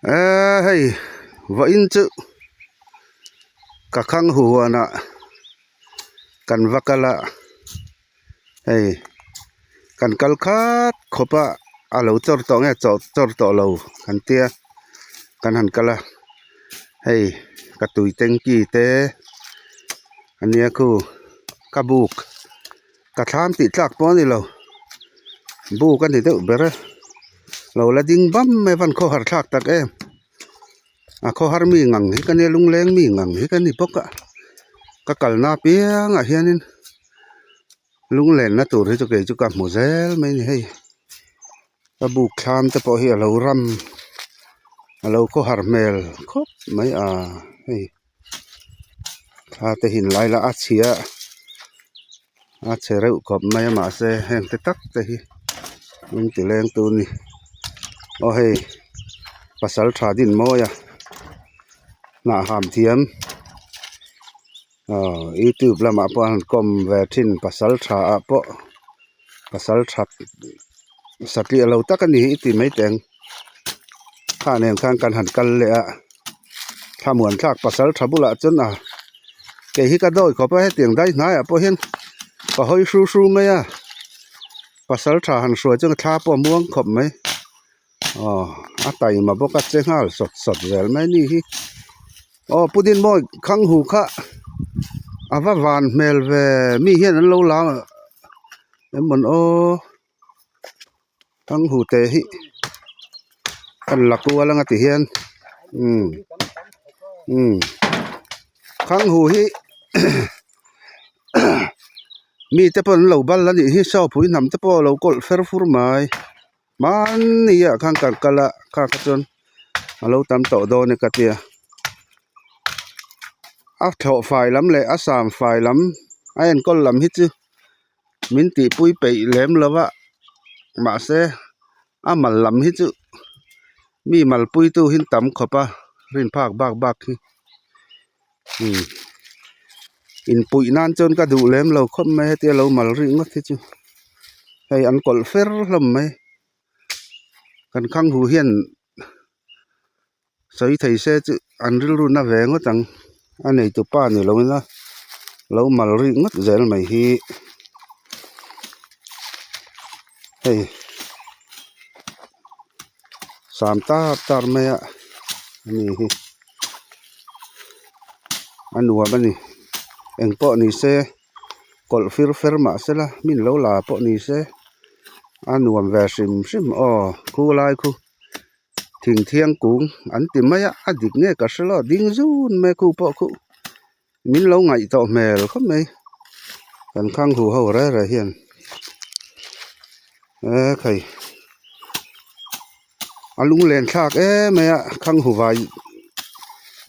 Eee hei vawiin chu ka khang huanah kan va kal a hei kan kal khat khawp a a lo chawr tawh nge chawh chawr tawh lo kan tia kan han kal a hei ka tui tanky te ania khu ka buk. Ka thlam tih tlak pawh a ni lo buk a ni deuh ber a lo la ding bam mai a van khawhar thlak tak em a khawhar mi ngang hi ka nia lungleng mi ngang hi ka ni bawk a ka kalna apiangah hianin lunglenna tur hi chu kei chu ka hmu zel mai a ni hei ka buk thlam te pawh hi a lo ram a lo khawhar hmel khawp mai a hei. Thla te hi in lai la a chhia a chhe reuh khawp mai a mahse heng te tak te hi min ti leng tu a ni aw hei pasal tha din mawi a hnah ham thiam aw youtube lamah pawh an kawm ve thin pasal tha ah pawh pasal tha satliah lo tak a ni hi i ti mai teh ang kha nen khan kan han kal leh a thlamuan thlak pasal tha bulah chuan a kei hi ka dawi khawp a hetiang dai hnaiah pawh hian ka hawi hru hru mai a pasal tha han hruai chuan thla pawh a muang khawp mai aw a taima bawk a che nghal sawt sawt zel mai a ni hi aw pu Dinmawi khang hu kha a va van hmel ve mi hian an lo la emawn aw. Thang hu te hi kan la kual anga ti hian umm umm thang hu hi mite pawh an lo bal a nih hi saw pui hnam te pawh a lo kawlh fer fur mai hmanni ah khan kan kal a kha kha chuan a lo tam tawh dawn e ka tia a thlawh fai lam leh a sam fai lam a enkawl lam hi chu. Min tihpui peih lem lo va mahse a mal lam hi chu mi malpui tu hi an tam khawp a rin phak bak bak hi umm inpuih nan chuan ka duh lem lo khawp mai hetia lo mal rih ngawt hi chu hei an kawlh fer hlawm mai kan khang hu hian. Sawi thei se chu an rilru na ve ngawt ang a neitu pa ni lo ila lo mal rih ngawt zel mai hi hei sam tar tar mai a ani hi a nuam a ni engpawh ni se kawlh fir fer mah sela min lo la pawh ni se a nuam ve hrim hrim aw khulai khu. Thingthiang kung an ti mai a a dik nge ka hre lo ding zun mai khu pawh khu min lo ngaih tawh hmel khawp mai kan khang hu ho reng reng hian e khai a lunglen thlak em mai a khang hu vai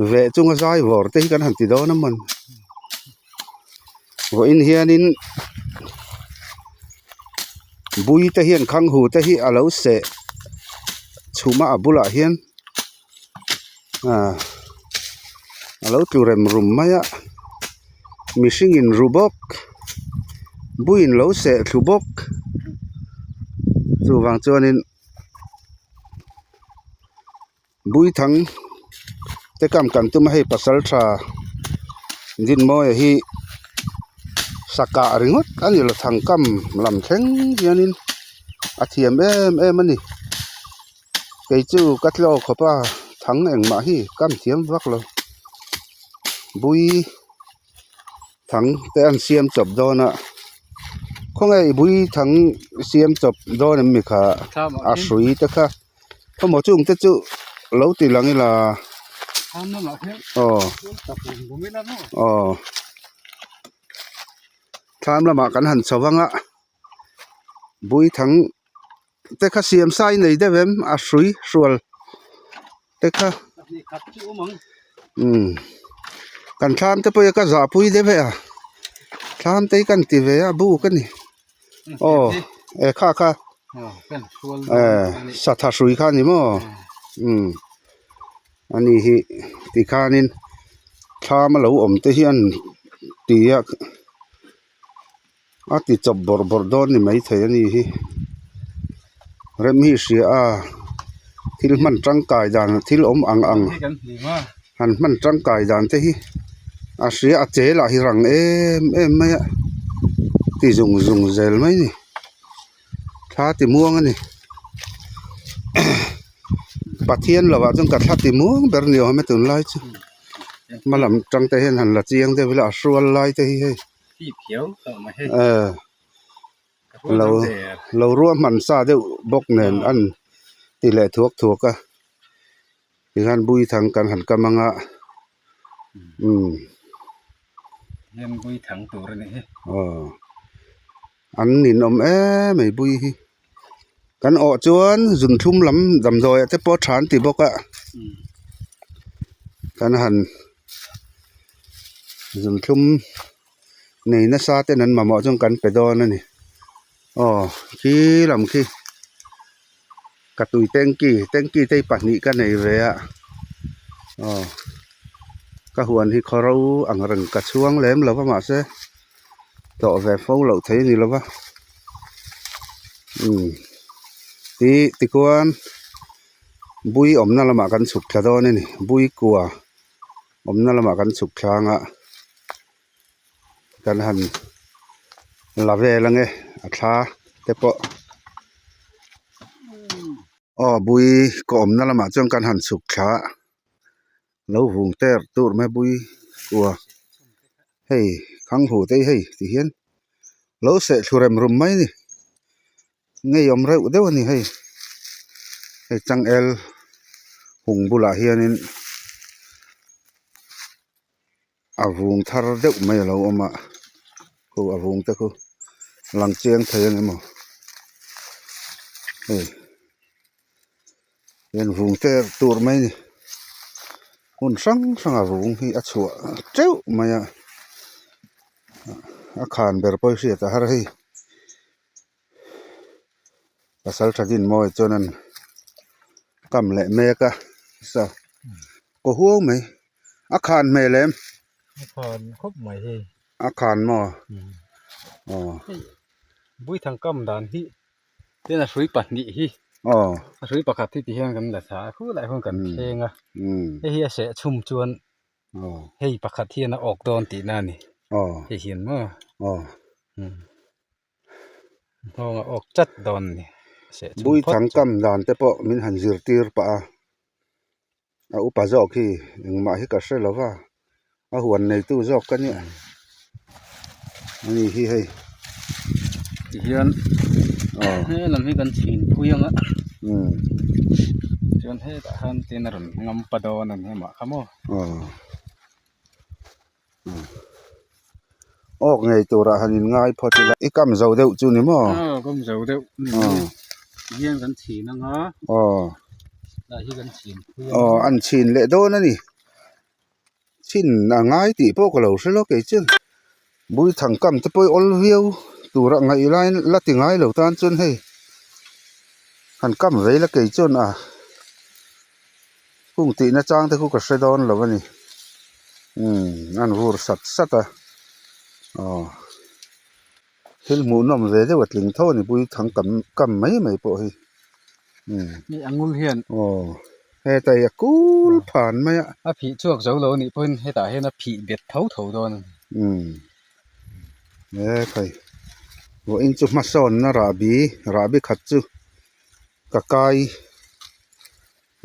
veh chunga zai vawr te hi kan han ti dawn a mawn. Vawiin hianin bui te hian khang hu te hi a lo seh chhum a a bulah hian ah a lo tlu rem rum mai a mihring in ru bawk buiin lo seh thlu bawk chuvang chuanin. Buithang te kam kan tum a hei pasal tha Dinmawia hi sakah ringawt a ni lo thang kam lam thleng hianin a thiam em em a ni kei chu ka tlaw khawp a thang engmah hi kam thiam vak lo bui thang te an siam chawp dawn a khawnge i bui thang siam chawp dawn em mi kha a hrui te kha. Khawmaw chung te chu lo ti lang ila aw aw thlam lamah kan han chho vang a buithang te kha siam sai nei deuh em a hrui hrual te kha umm kan thlam te pawh hi ka zahpui deuh e a thlam te hi kan ti ve a buk a ni. Aw e kha kha eh satha hrui kha a ni maw umm ani hi tikhanin thlam a lo awm te hian ti a a ti chawp bawrh bawrh dawn ni maithei a ni hi rem hi hria a. Thil hman tangkai dan thil awm ang ang han hman tangkai dan te hi a hria a che lah hi rang em em mai a ti zung zung zel mai a ni thla ti muang a ni Pathian lovah chuan ka thla ti muang ber ni awm e tunlai chu hma lam tang te hian han la chiang deuh ila a hrual lai te hi hei eh. Lo lo ruahman sa deuh bawk nen an ti leh thuak thuak a tikhan bui thang kan han kam anga umm aw an ninawm em mai bui hi kan awh chuan zunthlum lam damdawi ah te pawh tha an ti bawk a kan han zunthlum. Nei nasa ten an mamawh chuan kan pe dawn a ni aw khi lam khi ka tui tanky tanky te hi pahnih ka nei ve a aw ka huan hi khaw ro ang reng ka chhuang lem lo va mahse tlawh ve fo loh thei a ni lo va umm tih tikhuan bui awmna lamah kan chhuk thla dawn a ni bui kua. Awmna lamah kan chhuk thlang a kan han la vel ange a thla te pawh aw bui ka awmna lamah chuan kan han chhuk thla a lo vung ter tur mai bui kua hei khang hu te hi hei ti hian lo seh thlu rem rum mai a ni. Ngeiawm reuh deuh a ni hei hei changel hung bulah hianin a vung thar deuh mai a lo awm a khu a vung te khu lang chiang thei ang emaw hei hian vung te tur mai a ni hmun hrang hrang a vung hi a chhuah teuh mai a a khan ber pawh hi hriat a har a hei. Pasal tha din mawi chuan an kam leh mek a sa kaw huau mai a khan hmel em a khan khawp mai hei a khan maw aw buithang kam dan hi tin a hrui pahnih hi aw a hrui pakhat hi ti hian kan la thla a khulai hun kan thleng a hei hi a seh chhum chuan hei pakhat hian a awk dawn tihna a ni hei hian maw nghawng a awk chat dawn a ni Bui thang kam dan te pawh min han zirtir pah a a upa zawk hi engmah hi ka hre lo va a huan neitu zawk ka nia ani hi hei tihian he lam hi kan chhin pui ang a chuan hetah khan tin a rawn ngam pa dawn a ni amah kha maw. Awk ngei turah han in ngai phawt ila i kam zo deuh chu ni maw? Aw kam zo deuh ni mai tihian kan chhin ang a aw tlai hi kan chhin phui ang aw an chhin leh dawn a ni chhin a ngai tih pawh ka lo hre lawk kei chuan bui thang kam te pawh i awl viau turah ngaih laiin la ti ngai lo tan chuan hei han kam vei la kei chuan a. Kung tihna chang te khu ka hre dawn lo a ni umm an vur sat sat a aw thil hmuhnawm ve deuh a tling tho a ni pui thang kam kam mai mai pawh hi umm hei a ngul hian aw hetai a kul phan mai a a phih chhuak zo lo a nih pawhin hetah hian a phih bet tho tho dawn a ni umm he khai vawiin chu hmasawnna rahbi rahbi khat chu ka kai.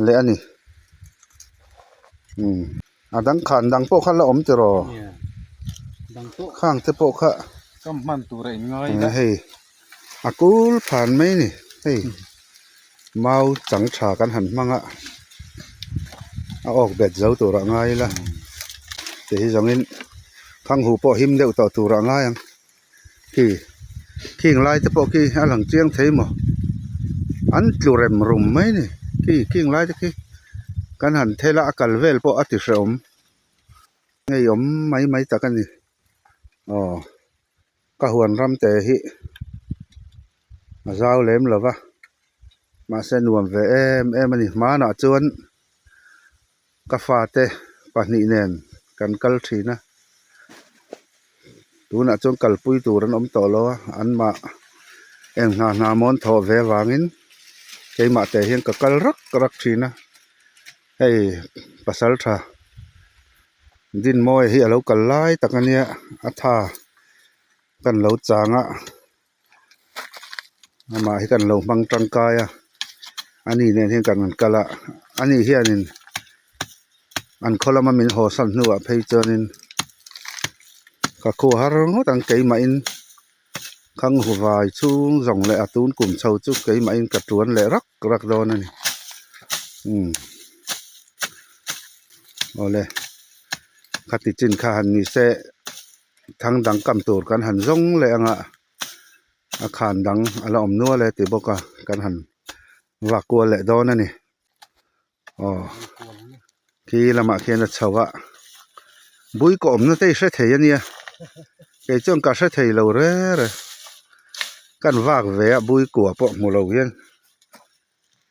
Leh a ni umm a dang khan dang pawh kha la awm tiraw khang te pawh kha hei a kul phan mai a ni hei mau chang tha kan han hmang a a awk bet zo turah ngai ila ti hi zawngin thang huh pawh him deuh tawh turah ngai ang. Khi khing lai te pawh khi a lang chiang thei maw an tlu rem rum mai a ni khi khing lai te khi kan han thel a a kal vel pawh a ti hrehawm ngeiawm mai mai tak a ni aw ka huan ram te hi a zau lem lo va mahse nuam ve em em a ni hmanah chuan ka fate pahnih nen kan kal thin a tunah chuan kalpui tur an awm tawh lo a anmah eng hna hna mawn thawh ve avangin. Keimah teh hian ka kal rak rak thin a, hei pasal tha Dinmawia hi a lo kal lai tak a nia a tha kan lo chang a amah hi kan lo hmang tangkai a ani nen hian kan rawn kal a ani hianin an khaw lama min haw san hnuah phei chuanin ka khaw har ngawt ang keimahin. Khang huvai chhung zawng leh a tun kum chho chu keimahin ka tuan leh rak rak dawn a ni umm awle khati chin kha han ni se thang dang kam tur kan han zawng leh ang a a khan dang a la awm nual e tih bawk a kan han vak kual leh dawn a ni aw khi lamah khian a chho a bui ka awmna te i hre thei a nia kei chuan ka hre thei lo re re kan vak ve a bui kua pawh hmu lo hian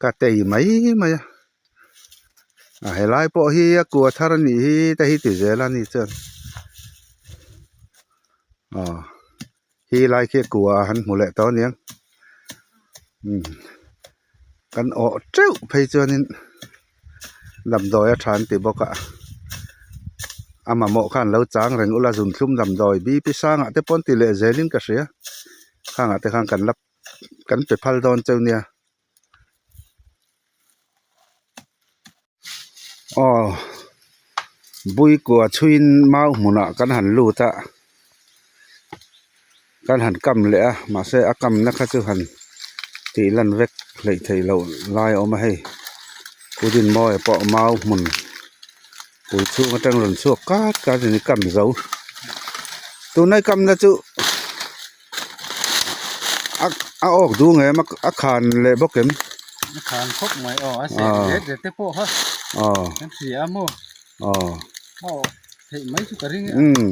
ka tei mai mai a a helai pawh hi a kua thar a nih hi te hi ti zel a ni chuan aw khi lai khi a kua a han hmu leh tawh a niang umm. Kan awh teuh phei chuanin damdawi a tha an ti bawk a a mamawh khan lo chang reng ula zunthlum damdawi BP sangah te pawh an ti leh zelin ka hria khangah te khan kan la kan pe phal dawn cheu nia aw buikua chhuiin mau hmunah kan han lut a kan han kam leh a mahse a kamna kha chu han tih lan vek hleih theih loh lai a awm a hei kudinmawia pawh mau hmun pui chhung atang rawn chhuak kat kat a ni kam zo tunlai kamna chu a a awk duh ngei em a khan leh bawk em a khan khawp mai aw a seh zet zet te pawh kha aw kan hria a maw aw a awk theih mai chu ka ring e umm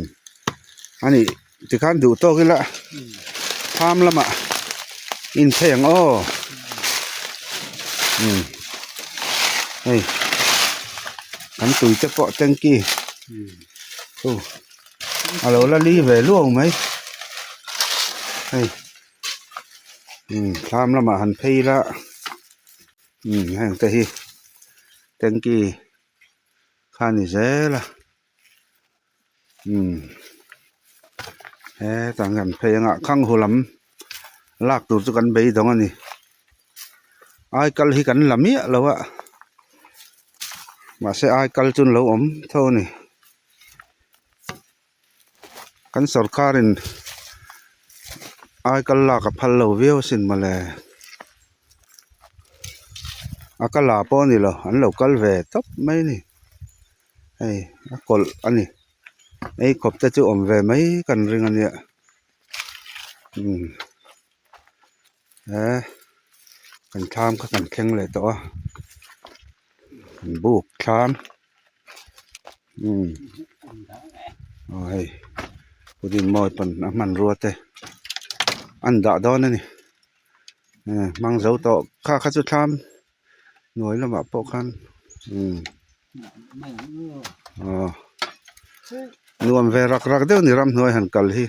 ani tikhan duh tawk ila farm lamah in phei ang aw umm hei kan tui te pawh tanky aw. A lo la li ve luau mai hei umm thlam lamah han phei ila umm heng te hi tanky kha a ni zel a umm hetah hian kan phei anga khang hu lam lak tur chu kan beidawng a ni aikal hi kan la miah lo a mahse aikal chu an lo awm tho a ni. Kan sorkarin aikal lak a phal lo viau asin mawle a ka la pawh a ni lo an lo kal ve tawp mai a ni hei a kawlh a ni ei khawp te chu awm ve mai kan ring a nia umm he kan thlam kha kan thleng leh tawh a kan buk thlam. Umm aw hei pudding mawi pawn a hmanrua te an dah dawn a ni eh hmang zo tawh kha kha chu thlam hnuai lamah pawh khan umm aw nuam ve rak rak deuh a ni ramhnuai han kal hi.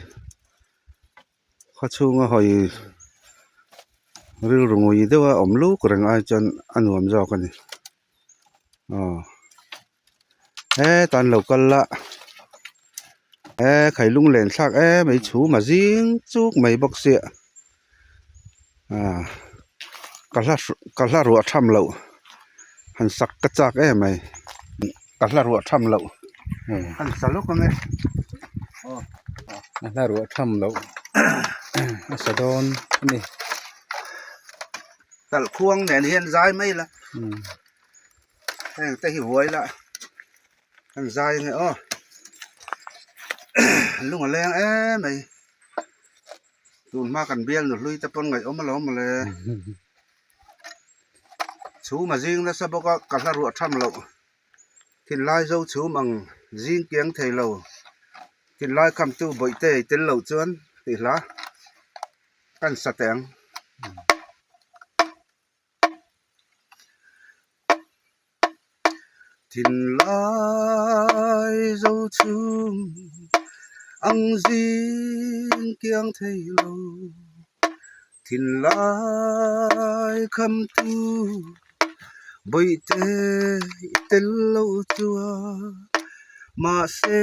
Khaw chhunga hawi rilru ngui deuha awm luk reng ai chuan a nuam zawk a ni aw hetah an lo kal la he khailung len thlak em mai chhum a zing chuk mai bawk sia ah ka hla ka hla ruah tham loh han sak ka chak em mai ka hla ruah tham loh han sa lawk ang e. A hla ruah tham loh a sa dawn a ni. Talhkhuang nen hian zai mai la heng te hi huai la an zai ange aw lung a leng em mai tun hma kan bial nu hlui te pawn ngaih awm alawm mawle chhum a zing nasa bawk a ka hla ruah tham loh thinlai zo chhum ang zing kiang thei lo thinlai khamtu bawihte i tel loh chuan tih hla kan sa teh ang. Thinlai zo chhung ang zing kiang thei lo. Thinlai khamtu bawihte i tel lo chuan mahse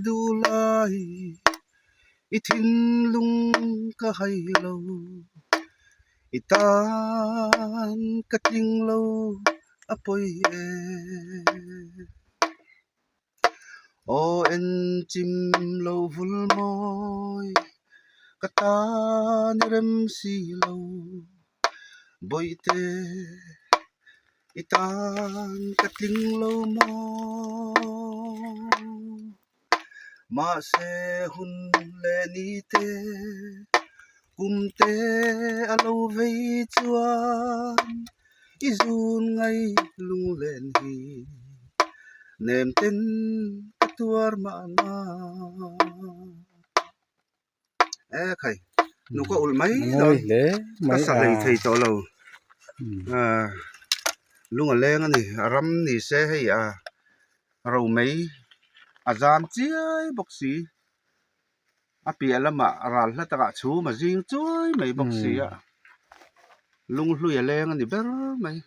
duhlai i thinlung ka hai lo i tan ka tling lo a pawi e. Aw en chim lo vul mawi ka tan i rem si lo bawihte i tan ka tling lo maw mahse hun leh ni te kum te a lo vei chuan I zun ngai lunglen hi nem ten ka tuar mahna. E khai, nu ka ulh mai dawn, ka sa hlei thei tawh lo. Lung a leng a ni, a ram ni se hei a romei a zam chiai bawk si. A piah lamah ral hla takah chhum a zing chuai mai bawk si a lunghlui a leng a ni ber mai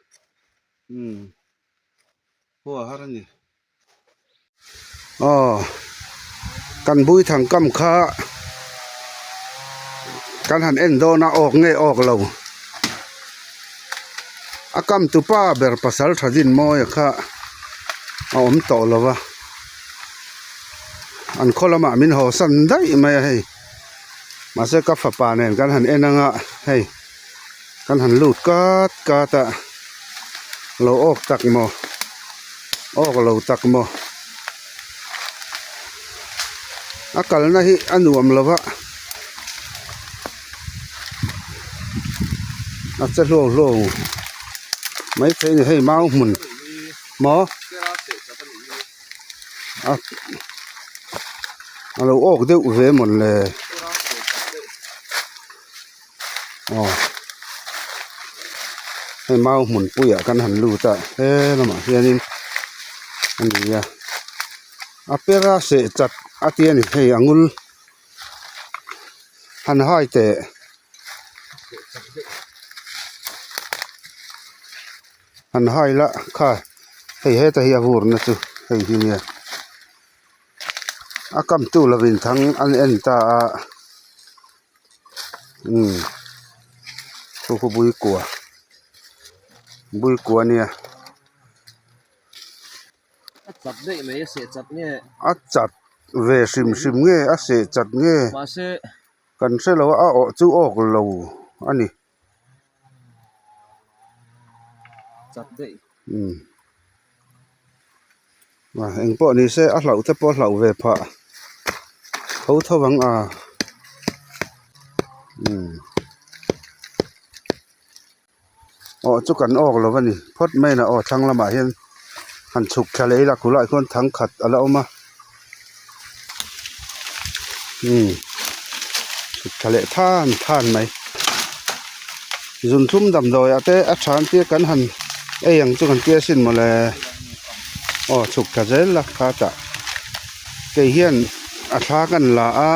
umm khua har a ni aw kan buithang kam kha kan han en dawn a awk nge awk lo a kam tupa ber pasal tha din mawi a kha a awm tawh lo va. An khaw lamah min haw san daih mai a hei mahse ka fapa nen kan han en anga hei kan han lut kat kat a lo awk tak maw awk lo tak maw a kalna hi a nuam lo va a che hluau hluau maithei a ni hei mau hmun maw. A a lo awk deuh ve mawn le aw hei mau hmun puiah kan han lut a he lamah hianin a ni a a pera seh chat a ti a ni hei a ngul han hai teh. Han hai la kha hei heta hi a vurna chu hei hi nia a kam tu lovin thang an en ta a umm chu khu bui kua bui kua a nia. A chat daih mai a seh chat nge. A chat ve hrim hrim nge a seh chat nge. Mahse. Kan hre lo a a awh chu awk lo a ni. Chat daih. Umm a eng pawh ni se a hlauh te pawh a hlauh ve phah tho tho ang a umm aw chu kan awk lo a ni phawt mai na aw thlang lamah hian han chhuk thla leh ila khulaiah khuan thang khat a la awm a umm chhuk thla leh than than mai zunthlum damdawi ah te a tha tia kan han ei ang chu kan tia sin mawle aw chhuk thla zel la kha tah kei hian a thla kan la a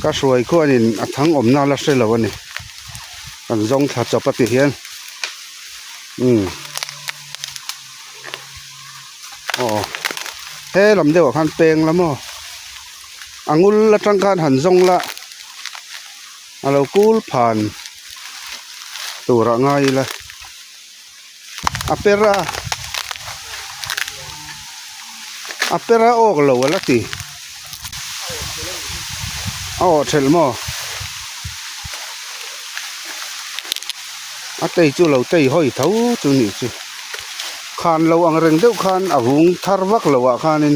ka hruai khuanin a thang awmna la hre lo a ni kan zawng thla chawp a ti hian umm. Aw he lam deuh ah khan peng la maw a ngul atang khan han zawng la a lo kul phan tur ah ngai ila a per a a per a awk lo a la ti a awh thelh maw a tei chu lo tei hawi tho chu nih chu. Khan lo ang reng deuh khan a vung thar vak lo ah khanin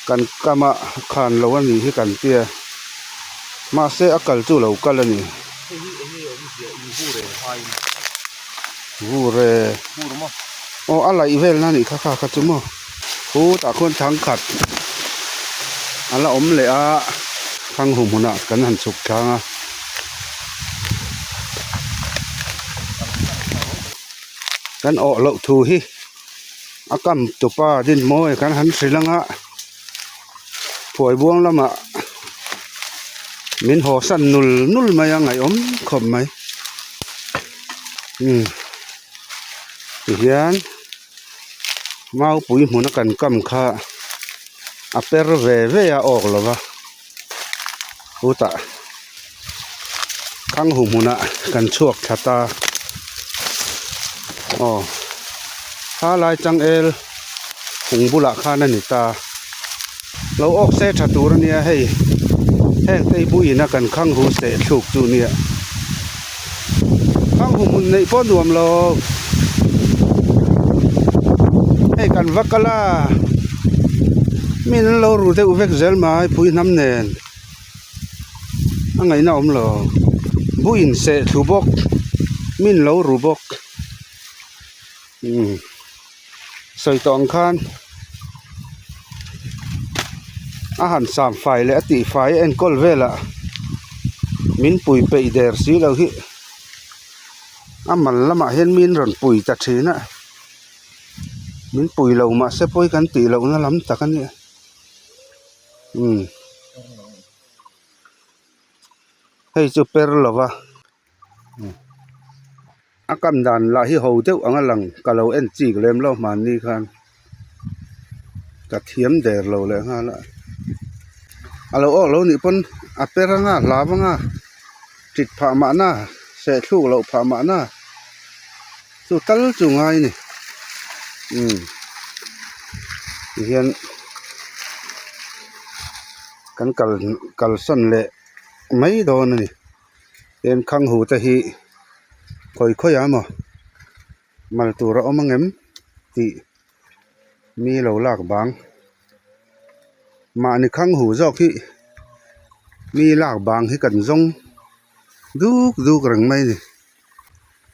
kan kam a khan lo a nih hi kan tia mahse a kal chu lo kal a ni. Vur e aw a laih vel na a nih kha kha kha chu maw khutah khuan thang khat a la awm leh a thang hu hmunah kan han chhuk thlang a. Kan awh loh thu hi a kam tupa din mawi kan han hrilh ang a phuai buang lamah. Min haw san nul nul mai a ngaihawm khawp mai umm tihian maupui hmuna kan kam kha a per ve ve a awk lo va chutah khanghu hmunah kan chhuak thla ta aw khalai changel hung bulah khan a ni ta. Lo awk se tha tur a nia hei heng te buin a kan khang hu seh thluk chu nia khang hu hmun neih pawh nuam lo hei kan va kal a min an lo ru deuh vek zel mai pui hnam nen a ngaihna awm lo buin seh thlu bawk min lo ru bawk umm. Sawi tawh ang khan a han sam fai leh a tih fai a enkawl velah min pui peih der si lo hi a mal lamah hian min rawn pui ta thin a min pui lo mahse pawi kan tih lohna lam tak a nia umm hei chu per lova. A kam dan lah hi ho deuh ang a lang ka lo en chik lem lo hmanni khan ka thiam der lo leh nghal a a lo awk lo nih pawn a per anga hlau anga tit phah mahna seh thluk loh phah mahna chu tal chu ngai a ni umm tihian kan kal kalsan leh mai dawn a ni. Heng khang hu te hi khawi khawi ah emaw mal tur a awm angem tih mi lo lak bang mahni khang hu zawk hi mi lak bang hi kan zawng duk duk reng mai a ni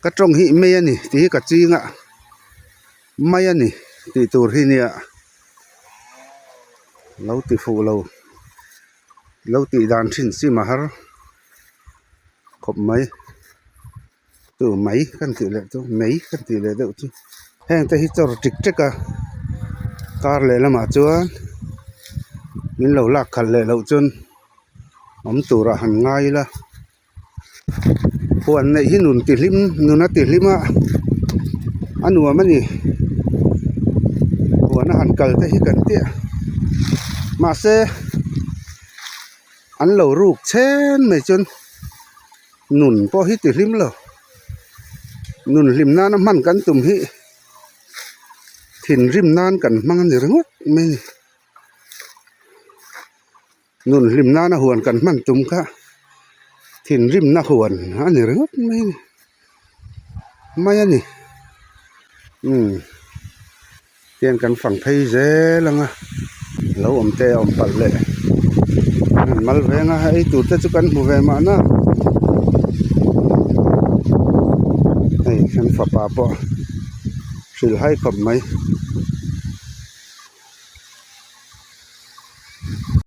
ka tawng hi mai a ni tih hi ka ching a mai a ni tih tur hi nia lo ti fuh lo. Lo tih dan thin sim a har khawp mai chu mai kan tih leh chu mei kan tih leh deuh chu heng te hi chawr ṭik ṭek a kar leh lamah chuan min lo lak khalh leh loh chuan awm turah han ngai ila. Huan neih hi nun ti hlim nun a ti hlim a a nuam a ni huan a han kal te hi kan tia mahse an lo ruk chhen mai chuan nun pawh hi ti hlim lo nun hlim nana hman kan tum hi thinrim nan kan hmang a ni ringawt mai a ni. Nun hlim nana huan kan hman tum kha thinrimna huan a ni ringawt mai a ni mai a ni umm tihian kan fang phei zel ang a lo awm te a awm palh leh an mal veng a ei tur te chu kan hmu ve mahna hei kan fapa pawh hrilh hai khawp mai.